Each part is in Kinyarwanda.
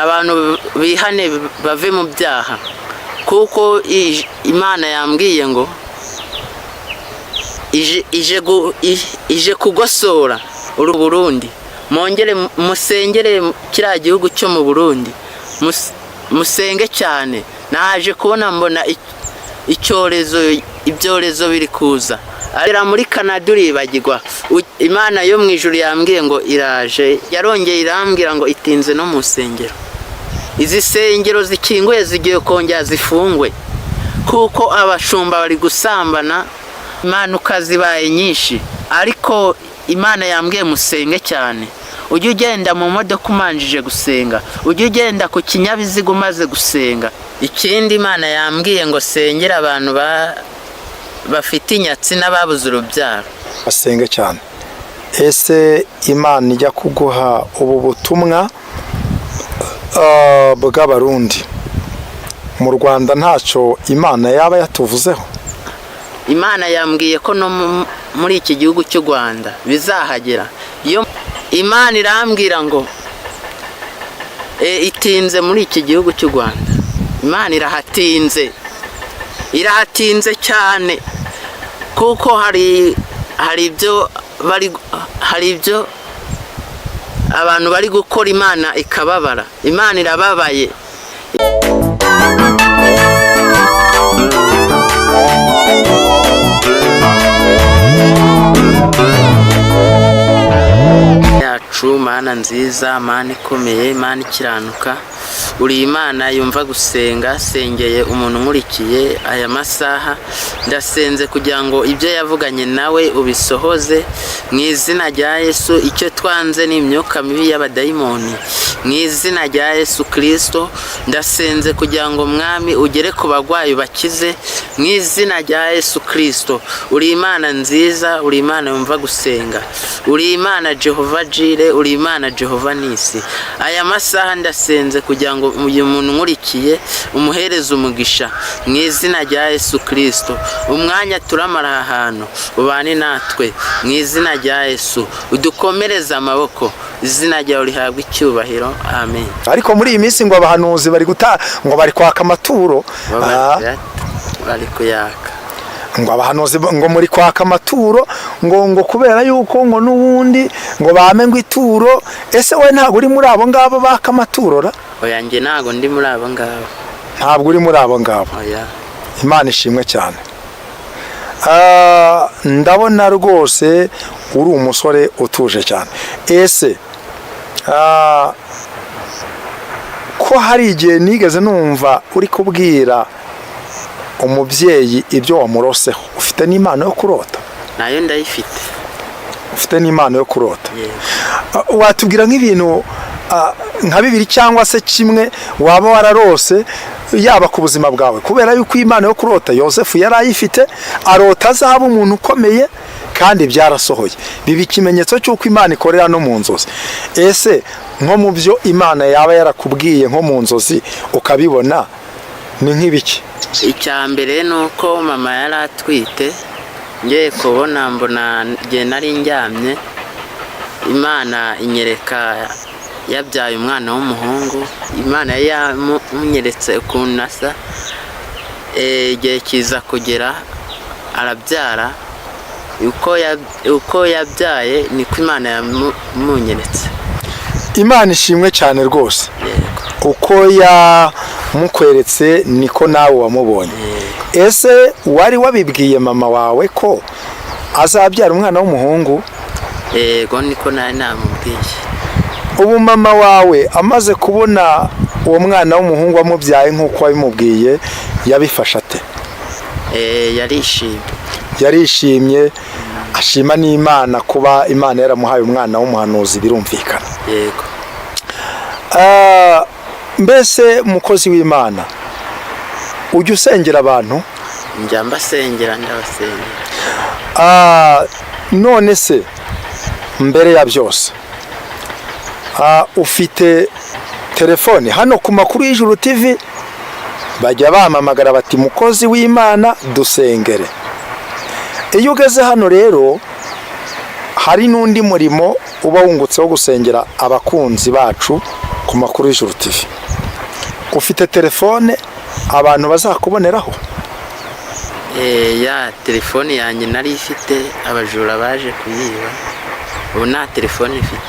Abantu bihane bave mu byaha, kuko Imana yambwiye ngo ije kugosora uru Burundi. Mwongere musengere kiriya gihugu cyo mu Burundi, musenge cyane. Naje kubona mbona icyorezo, ibyorezo biri kuza. Agera muri Canada uribagirwa. Imana yo mu ijuru yambwiye ngo iraje, yarongeye irambwira ngo itinze no mu nsengero. Izi sengero zikinguye zigiye kongera zifungwe, kuko abashumba bari gusambana, impanuka zibaye nyinshi. Ariko Imana yambwiye musenge cyane. Ujye ugenda mu modoka umanjije gusenga, ujye ugenda ku kinyabiziga umaze gusenga. Ikindi, Imana yambwiye ngo sengere abantu bafite inyatsi n'ababuze urubyaro. Basenge cyane. Ese Imana ijya kuguha ubu butumwa bw'Abarundi, mu Rwanda ntacyo Imana yaba yatuvuzeho? Imana yambwiye ko no muri iki gihugu cy'u Rwanda bizahagera. Iyo Imana irambwira ngo itinze muri iki gihugu cy'u Rwanda. Imana irahatinze, irahatinze cyane, kuko hari ibyo abantu bari gukora, Imana ikababara. Imana irababaye. Yacu Mana nziza, Mana ikomeye, Mana ikiranuka, uri Imana yumva gusenga. Sengeye umuntu nkurikiye aya masaha, ndasenze kugira ngo ibyo yavuganye nawe ubisohoze mu izina rya Yesu. Icyo twanze ni imyuka mibi y'abadayimoni. Mu izina rya Yesu Kirisito, ndasenze kugira ngo, Mwami, ugere ku barwayi bakize mu izina rya Yesu Kirisito. Uri Imana nziza, uri Imana yumva gusenga, uri Imana Jehova Jireh, uri Imana Jehova Nissi. Aya masaha ndasenze kugira ngo uyu muntu nkurikiye umuhereze umugisha mu izina rya Yesu Kirisito. Umwanya turamara aha hantu ubane natwe mu izina rya Yesu, udukomereze amaboko, izina ryawe rihabwe icyubahiro. Amen. Ariko muri iyi minsi ngo abahanuzi bari guta, ngo bari kwaka amaturo. Bari kuyaka. Ngo abahanuzi ngo muri kwaka amaturo, ngo kubera yuko ngo n'ubundi ngo bame ngo ituro. Ese we ntabwo uri muri abo ngabo baka amaturo ra? Oya, njye ntabwo ndi muri abo ngabo. Ntabwo uri muri abo ngabo? Oya. Imana ishimwe cyane. Ndabona rwose uri umusore utuje cyane. Ese ko hari igihe nigeze numva uri kubwira umubyeyi ibyo wamuroseho, ufite n'impano yo kurota? Nayo ndayifite. Ufite n'impano yo kurota? Yego. Watubwira nk'ibintu nka bibiri cyangwa se kimwe waba wararose, yaba ku buzima bwawe? Kubera yuko impano yo kurota Yosefu yari ayifite, arota azaba umuntu ukomeye kandi byarasohoye, biba ikimenyetso cy'uko Imana ikorera no mu nzozi. Ese nko mu byo Imana yaba yarakubwiye nko mu nzozi ukabibona ni nk'ibiki? Icya mbere ni uko mama yari atwite, ngiye kubona mbona igihe nari ndyamye, Imana inyereka yabyaye umwana w'umuhungu. Imana yari yamunyeretse ukuntu asa. Igihe kiza kugera arabyara. Uko yabyaye niko Imana yamunyeretse. Imana ishimwe cyane rwose. Yego. Uko yamukweretse niko nawe wamubonye? Yego. Ese wari wabibwiye mama wawe ko azabyara umwana w'umuhungu? Yego, niko nari namubwiye. Ubu mama wawe amaze kubona uwo mwana w'umuhungu wamubyaye nk'uko wabimubwiye, yabifashe ate? Yarishimye. Yarishimye, ashima n'Imana kuba Imana yaramuhaye umwana w'umuhanuzi, birumvikana. Yego. Mbese mukozi w'Imana, ujya usengera abantu? Njya mbasengera, ndabasengera. None se mbere ya byose, ufite telefone? Hano ku Makuru y'Ijuru TV bajya bampamagara bati: "Mukozi w'Imana, dusengere." Iyo ugeze hano rero, hari n'undi murimo uba wungutse wo gusengera abakunzi bacu. Ku Makuru y'Ijuru TV, ufite telefone abantu bazakuboneraho? Ya telefone yanjye nari ifite, abajura baje kuyiba, ubu nta telefone ifite.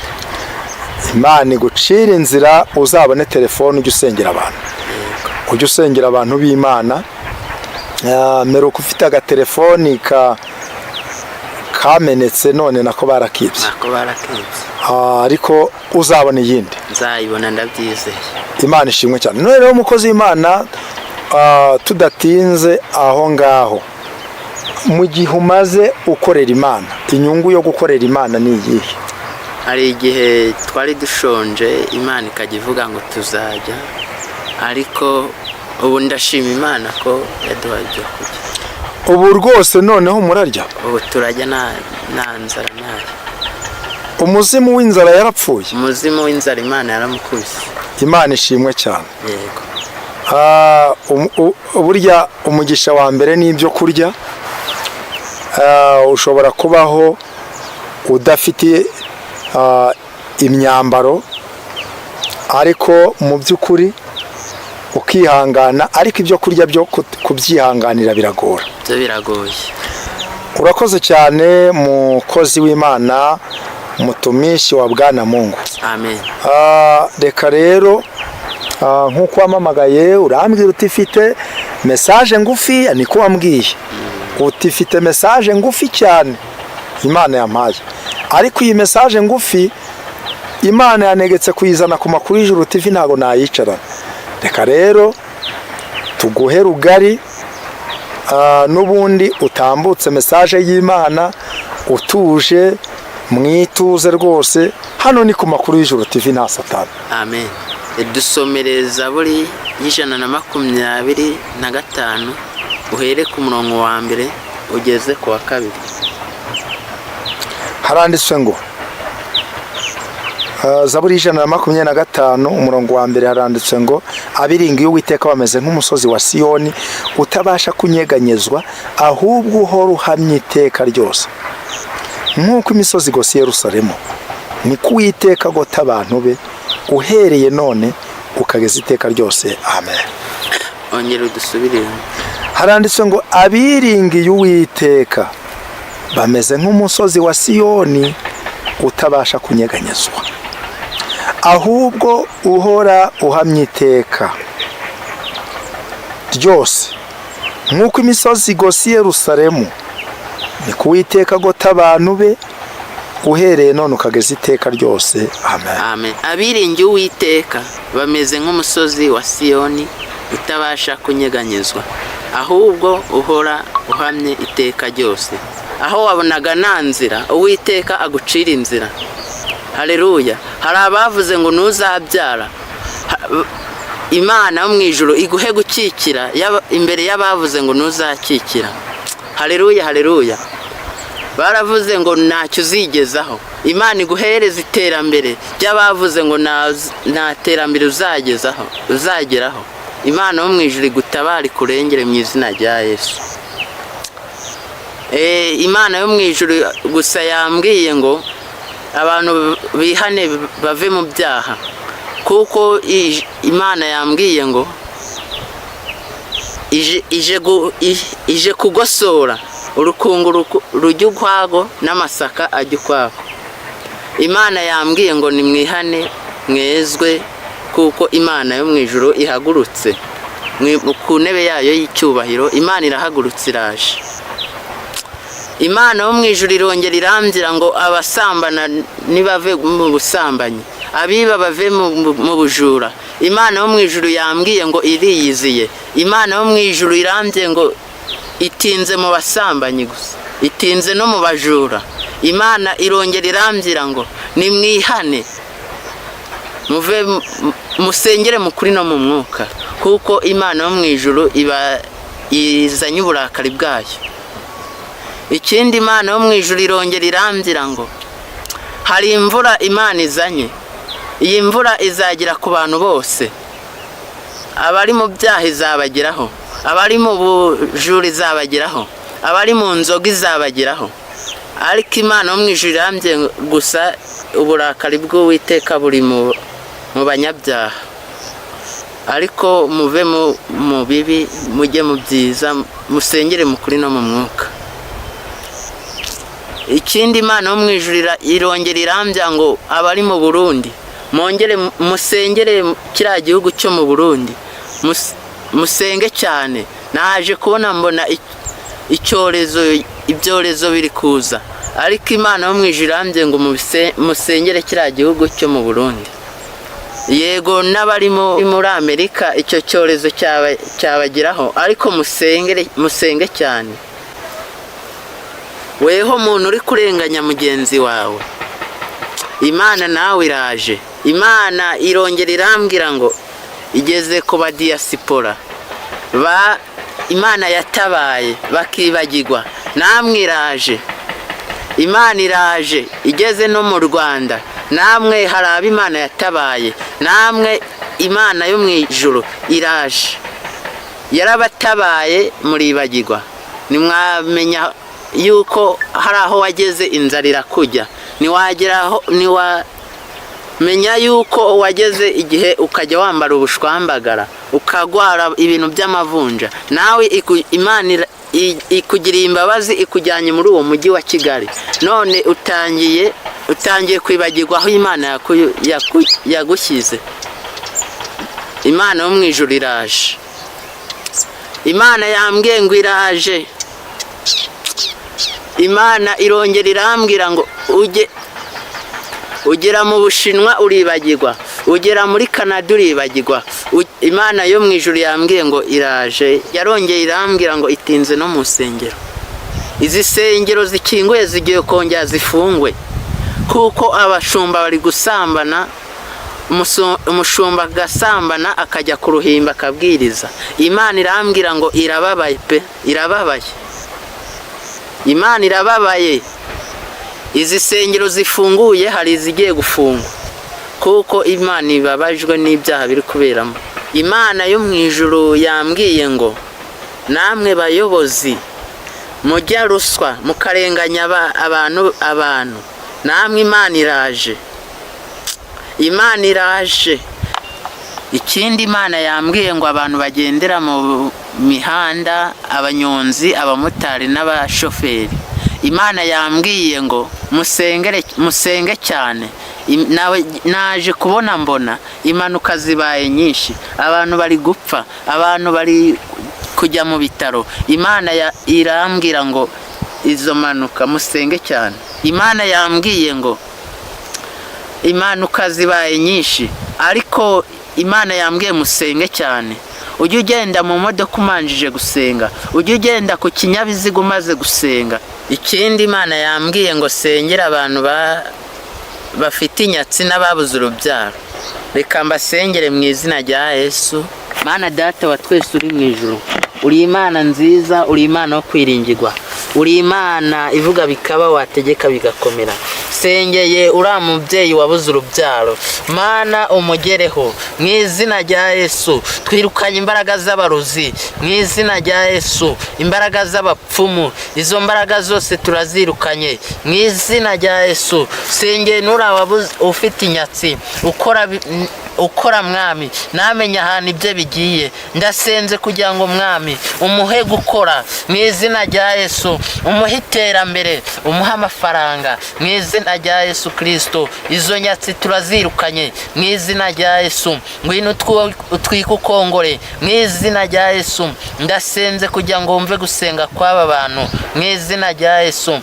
Imana igucira inzira uzabone telefone, ujye usengera abantu. Yego. Ujye usengera abantu b'Imana. Meruka ufite agatelefoni kamenetse, none nako barakibye. Nako barakibye. Ariko uzabona iyindi. Nzayibona, ndabyizeye. Imana ishimwe cyane. None rero, umukozi w'Imana, tudatinze aho ngaho, mu gihe umaze ukorera Imana, inyungu yo gukorera Imana ni iyihe? Hari igihe twari dushonje, Imana ikajya ivuga ngo tuzajya, ariko ubu ndashima Imana ko yaduhaye ibyo kurya. Ubu rwose noneho murarya? Ubu turajya, nta nzara ntayo. Umuzimu w'inzara yarapfuye? Umuzimu w'inzara Imana yaramukubise. Imana ishimwe cyane. Yego. Burya umugisha wa mbere ni ibyo kurya. Ushobora kubaho udafite imyambaro, ariko mu by'ukuri ukihangana, ariko ibyo kurya byo kubyihanganira biragora. Byo biragoye. Urakoze cyane, mukozi w'Imana, mutumishi wa Bwana Mungu. Amen. Reka rero, nk'uko wamamagaye urambwira uti ifite message ngufi, niko wambwiye uti ifite message ngufi cyane Imana yampaye, ariko iyi message ngufi Imana yanegetse kuyizana ku Makuru y'Ijuru TV, ntabwo nayicarana. Reka rero tuguhe rugari, n'ubundi utambutse message y'Imana utuje, mwituze rwose. Hano ni ku Makuru y'Ijuru TV, nta Satani. Amen. Dusomere Zaburi y'125, uhere ku murongo wa mbere ugeze ku wa kabiri. Haranditswe ngo, Zaburi y'125, umurongo wa mbere, haranditswe ngo: "Abiringiye Uwiteka bameze nk'umusozi wa Siyoni utabasha kunyeganyezwa, ahubwo uhora uhamye iteka ryose. Nk'uko imisozi igose i Yerusalemu, niko Uwiteka agota abantu be, uhereye none ukageza iteka ryose. Amen." Ongera udusubiremo. Haranditswe ngo: "Abiringiye Uwiteka bameze nk'umusozi wa Siyoni utabasha kunyeganyezwa, ahubwo uhora uhamye iteka ryose. Nk'uko imisozi igose i Yerusalemu, niko Uwiteka agota abantu be, uhereye none ukageza iteka ryose. Amen." Amen. Abiringiye Uwiteka bameze nk'umusozi wa Siyoni utabasha kunyeganyezwa, ahubwo uhora uhamye iteka ryose. Aho wabonaga nta nzira, Uwiteka agucira inzira. Hareruya! Hari abavuze ngo ntuzabyara. Imana yo mu ijuru iguhe gukikira imbere y'abavuze ngo ntuzakikira. Hareruya, hareruya! Baravuze ngo ntacyo uzigezaho, Imana iguhereza iterambere ry'abavuze ngo nta terambere uzagezaho, uzageraho. Imana yo mu ijuru igutabare, ikurengere mu izina rya Yesu. Imana yo mu ijuru gusa yambwiye ngo abantu bihane bave mu byaha, kuko Imana yambwiye ngo ije kugosora urukungu rujya ukwago n'amasaka ajya ukwako. Imana yambwiye ngo nimwihane mwezwe, kuko Imana yo mu ijuru ihagurutse ku ntebe yayo y'icyubahiro. Imana irahagurutse, iraje. Imana yo mu ijuru irongera irambwira ngo abasambana nibave mu busambanyi, abiba bave mu bujura. Imana yo mu ijuru yambwiye ngo iriyiziye. Imana yo mu ijuru irambwiye ngo itinze mu basambanyi gusa, itinze no mu bajura. Imana irongera irambwira ngo nimwihane, muve musengere mu kuri no mu mwuka, kuko Imana yo mu ijuru iba izanye uburakari bwayo. Ikindi, Imana yo mu ijuru irongera irambwira ngo hari imvura Imana izanye. Iyi mvura izagera ku bantu bose. Abari mu byaha izabageraho, abari mu bujura izabageraho, abari mu nzoga izabageraho. Ariko Imana yo mu ijuru irambye gusa uburakari bw'Uwiteka buri mu Mu banyabyaha, ariko muve mu bibi, mujye mu byiza, musengere mu kuri no mu mwuka. Ikindi, Imana yo mu ijuru irongera irambya ngo abari mu Burundi mwongere musengere kiriya gihugu cyo mu Burundi, musenge cyane. Naje kubona mbona icyorezo, ibyorezo biri kuza, ariko Imana yo mu ijuru irambye ngo musengere kiriya gihugu cyo mu Burundi. Yego, n'abari muri Amerika icyo cyorezo cyabageraho, ariko musengere, musenge cyane. Weho muntu uri kurenganya mugenzi wawe, Imana nawe iraje. Imana irongera irambwira ngo igeze ku badiyasipora ba Imana yatabaye bakibagirwa, namwe iraje. Imana iraje, igeze no mu Rwanda. Namwe hari abo Imana yatabaye, namwe Imana yo mu ijuru iraje. Yarabatabaye muribagirwa, ntimwamenya yuko hari aho wageze inzara irakujya, ntiwagera aho, ntiwamenya yuko wageze igihe ukajya wambara ubushwambagara, ukagwara ibintu by'amavunja. Nawe Imana ikugiriye imbabazi, ikujyanye muri uwo mujyi wa Kigali, none utangiye kwibagirwa aho Imana yagushyize. Imana yo mu ijuru iraje. Imana yambwiye ngo iraje. Imana irongera irambwira ngo ujye ugera mu Bushinwa uribagirwa, ugera muri Kanada uribagirwa. Imana yo mu ijuru yambwiye ngo iraje. Yarongeye irambwira ngo itinze no mu nsengero. Izi sengero zikinguye zigiye kongera zifungwe, kuko abashumba bari gusambana. Umushumba agasambana, akajya ku ruhimbi akabwiriza. Imana irambwira ngo irababaye pe, irababaye, Imana irababaye. Izi sengero zifunguye hari izigiye gufungwa, kuko Imana ibabajwe n'ibyaha biri kuberamo. Imana yo mu ijuru yambwiye ngo namwe bayobozi mujya ruswa, mukarenganya abantu, namwe Imana iraje, Imana iraje. Ikindi, Imana yambwiye ngo abantu bagendera mu mihanda, abanyonzi, abamotari n'abashoferi, Imana yambwiye ngo musengere, musenge cyane. Nawe naje kubona mbona impanuka zibaye nyinshi, abantu bari gupfa, abantu bari kujya mu bitaro. Imana irambwira ngo izo mpanuka musenge cyane. Imana yambwiye ngo impanuka zibaye nyinshi, ariko Imana yambwiye musenge cyane. Ujye ugenda mu modoka umanjije gusenga, ujye ugenda ku kinyabiziga umaze gusenga. Ikindi, Imana yambwiye ngo sengere abantu bafite inyatsi n'ababuze urubyaro. Reka mbasengere mu izina rya Yesu. Mana Data wa twese uri mu ijuru, uri Imana nziza, uri Imana yo kwiringirwa, uri Imana ivuga bikaba, wategeka bigakomera. Sengeye uriya mubyeyi wabuze urubyaro, Mana umugereho mu izina rya Yesu. Twirukanye imbaraga z'abarozi mu izina rya Yesu, imbaraga z'abapfumu, izo mbaraga zose turazirukanye mu izina rya Yesu. Sengeye n'uriya wabuze ufite inyatsi, ukora Mwami, namenye ahantu ibyo bigiye. Ndasenze kugira ngo Mwami umuhe gukora mu izina rya Yesu, umuhe iterambere, umuhe amafaranga mu izina rya Yesu Kirisito. Izo nyatsi turazirukanye mu izina rya Yesu. Ngwino utwike, ukongore mu izina rya Yesu. Ndasenze kugira ngo wumve gusenga kw'aba bantu mu izina rya Yesu.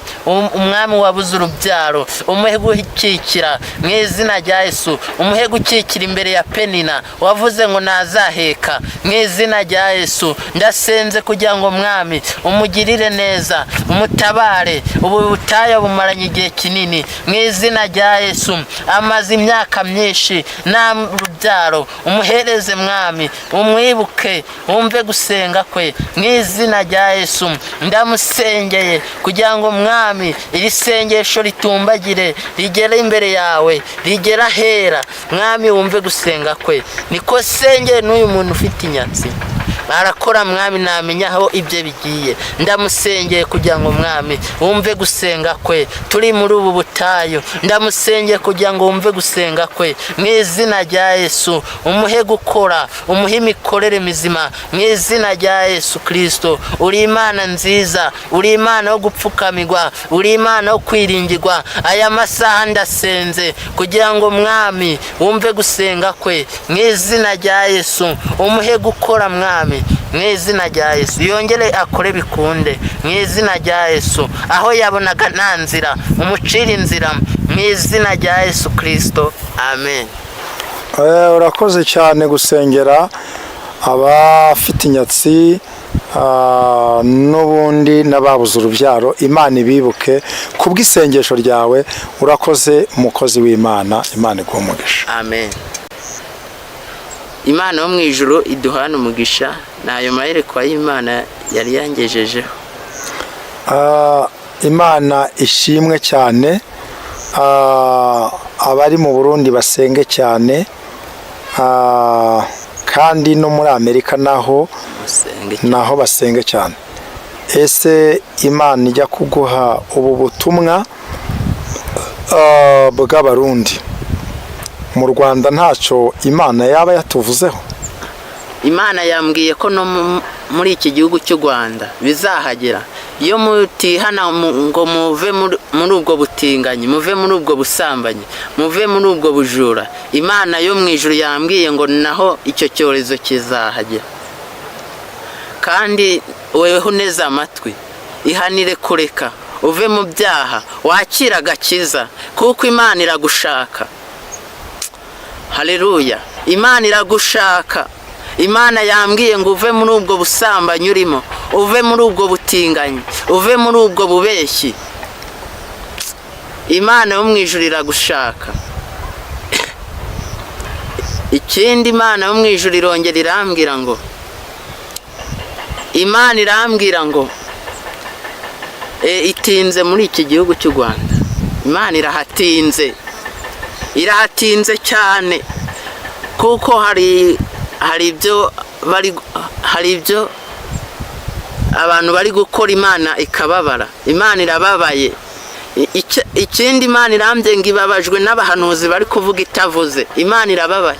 Umwami wabuze urubyaro, umuhe gukikira mu izina rya Yesu, umuhe gukikira imbere ya Penina wavuze ngo ntazaheka mu izina rya Yesu. Ndasenze kugira ngo Mwami umugirire neza, umutabare. Ubu butayu bumaranye igihe kinini mu izina rya Yesu. Amaze imyaka myinshi nta rubyaro, umuhereze Mwami, umwibuke, wumve gusenga kwe mu izina rya Yesu. Ndamusengeye kugira ngo Mwami iri sengesho ritumbagire, rigere imbere yawe, rigere ahera. Mwami, wumve gusenga kwe. Niko sengeye n'uyu muntu ufite inyatsi. Arakora Mwami, namenya aho ibye bigiye. Ndamusengeye kugira ngo Mwami wumve gusenga kwe. Turi muri ubu butayu, ndamusengeye kugira ngo wumve gusenga kwe mu izina rya Yesu. Umuhe gukora, umuhe imikorere mizima mu izina rya Yesu Kirisito. Uri Imana nziza, uri Imana yo gupfukamirwa, uri Imana yo kwiringirwa. Aya masaha ndasenze kugira ngo Mwami wumve gusenga kwe mu izina rya Yesu. Umuhe gukora Mwami mu izina rya Yesu, yongere akore bikunde mu izina rya Yesu. Aho yabonaga nta nzira, umucire inzira mu izina rya Yesu Kirisito, amen. Urakoze cyane gusengera abafite inyatsi n'ubundi n'ababuze urubyaro. Imana ibibuke kubw'isengesho ryawe. Urakoze, umukozi w'Imana. Imana iguhe umugisha. Amen. Imana yo mu ijuru iduhana umugisha. Ni ayo mayerekwa y'Imana yari yangejejeho. Imana ishimwe cyane. Abari mu Burundi basenge cyane, kandi no muri Amerika naho musenge. Naho basenge cyane. Ese Imana ijya kuguha ubu butumwa bw'Abarundi mu Rwanda, ntacyo Imana yaba yatuvuzeho? Imana yambwiye ko no muri iki gihugu cy'u Rwanda bizahagera iyo mutihana ngo muve muri ubwo butinganyi, muve muri ubwo busambanyi, muve muri ubwo bujura. Imana yo mu ijuru yambwiye ngo naho icyo cyorezo kizahagera. Kandi weho uneze amatwi, ihanire kureka, uve mu byaha, wakire agakiza, kuko Imana iragushaka. Haleluya! Imana iragushaka. Imana yambwiye ngo uve muri ubwo busambanyi urimo, uve muri ubwo butinganyi, uve muri ubwo bubeshyi. Imana yo mu ijuru iragushaka. Ikindi, Imana yo mu ijuru irongera irambwira ngo, Imana irambwira ngo itinze muri iki gihugu cy'u Rwanda. Imana irahatinze, irahatinze cyane, kuko hari ibyo abantu bari gukora, Imana ikababara. Imana irababaye. Ikindi Imana irambye ngo ibabajwe n'abahanuzi bari kuvuga itavuze. Imana irababaye.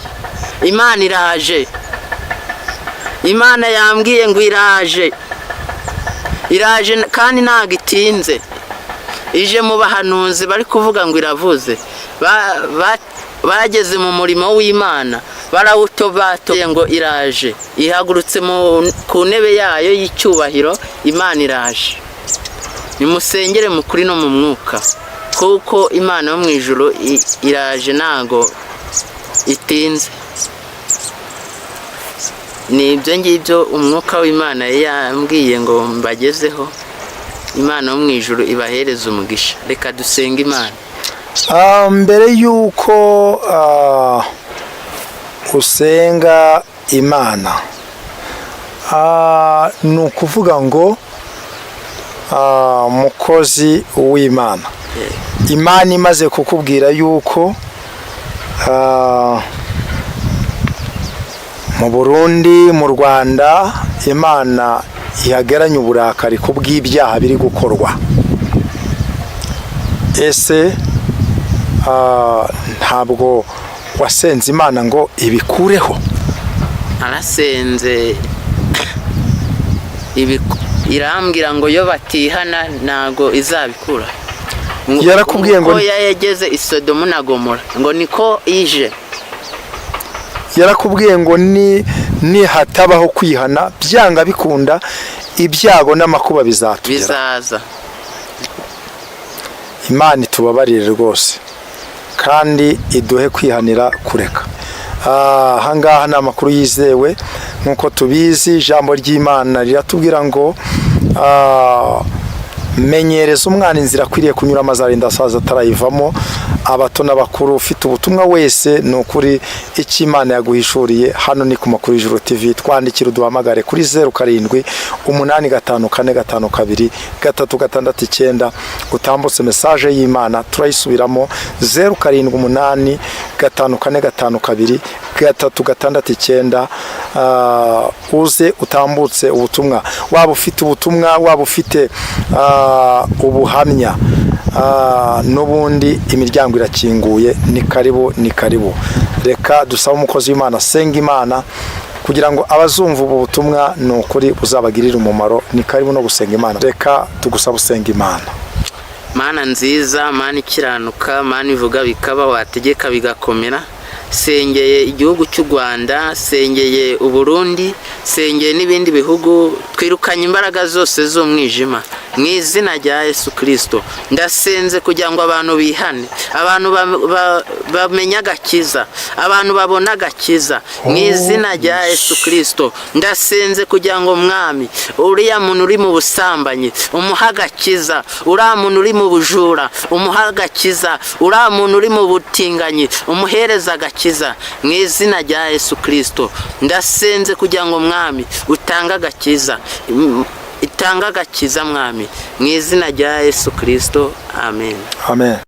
Imana iraje. Imana yambwiye ngo iraje, iraje kandi ntabwo itinze. Ije mu bahanuzi bari kuvuga ngo iravuze. Bageze mu murimo w'Imana barawutobatoye ngo iraje, ihagurutse ku ntebe yayo y'icyubahiro. Imana iraje. Nimusengere mu kuri no mu mwuka, kuko Imana yo mu ijuru iraje, ntago itinze. Ni ibyo ngibyo umwuka w'Imana yambwiye ngo mbagezeho. Imana yo mu ijuru ibahereze umugisha. Reka dusenge Imana. Mbere y'uko usenga Imana, ni ukuvuga ngo mukozi w'Imana, Imana imaze kukubwira yuko mu Burundi, mu Rwanda, Imana ihageranye uburakari ku bw'ibyaha biri gukorwa, ese ntabwo wasenze Imana ngo ibikureho? Narasenze, irambwira ngo iyo batihana ntago izabikura. Yarakubwiye ngo uko yageze i Sodomu na Gomora, ngo niko ije. Yarakubwiye ngo ni nihatabaho kwihana, byanga bikunda ibyago n'amakuba bizatugera? Bizaza. Imana itubabarire rwose kandi iduhe kwihanira kureka. Ahangaha ni amakuru yizewe. Nk'uko tubizi, ijambo ry'Imana riratubwira ngo menyereza umwana inzira akwiriye kunyuramo, azarinda asaza atarayivamo. Abato n'abakuru, ufite ubutumwa wese, ni ukuri icyo Imana yaguhishuriye, hano ni ku Makuru y'Ijuru TV. Twandikira, uduhamagare kuri 0785452369, utambutse message y'Imana. Turayisubiramo: 0785452369. Uze utambutse ubutumwa, waba ufite ubutumwa, waba ufite ubuhamya, n'ubundi imiryango irakinguye. Ni karibu, ni karibu. Reka dusabe umukozi w'Imana asenga Imana kugira ngo abazumva ubu butumwa ni ukuri buzabagirire umumaro. Ni karibu no gusenga Imana. Reka tugusaba usenga Imana. Mana nziza, Mana ikiranuka, Mana ivuga bikaba, wategeka bigakomera, sengeye igihugu cy'u Rwanda, sengeye Uburundi, sengeye n'ibindi bihugu. Twirukanye imbaraga zose z'umwijima mu izina rya Yesu Kirisito. Ndasenze kugira ngo abantu bihane, abantu bamenye agakiza, abantu babone agakiza mu izina rya Yesu Kirisito. Ndasenze kugira ngo, Mwami, uriya muntu uri mu busambanyi umuhe agakiza, uriya muntu uri mu bujura umuhe agakiza, uriya muntu uri mu butinganyi umuhereze agakiza mu izina rya Yesu Kirisito. Ndasenze kugira ngo, Mwami, utange agakiza, itanga agakiza, Mwami, mu izina rya Yesu Kirisito, amen. Amen.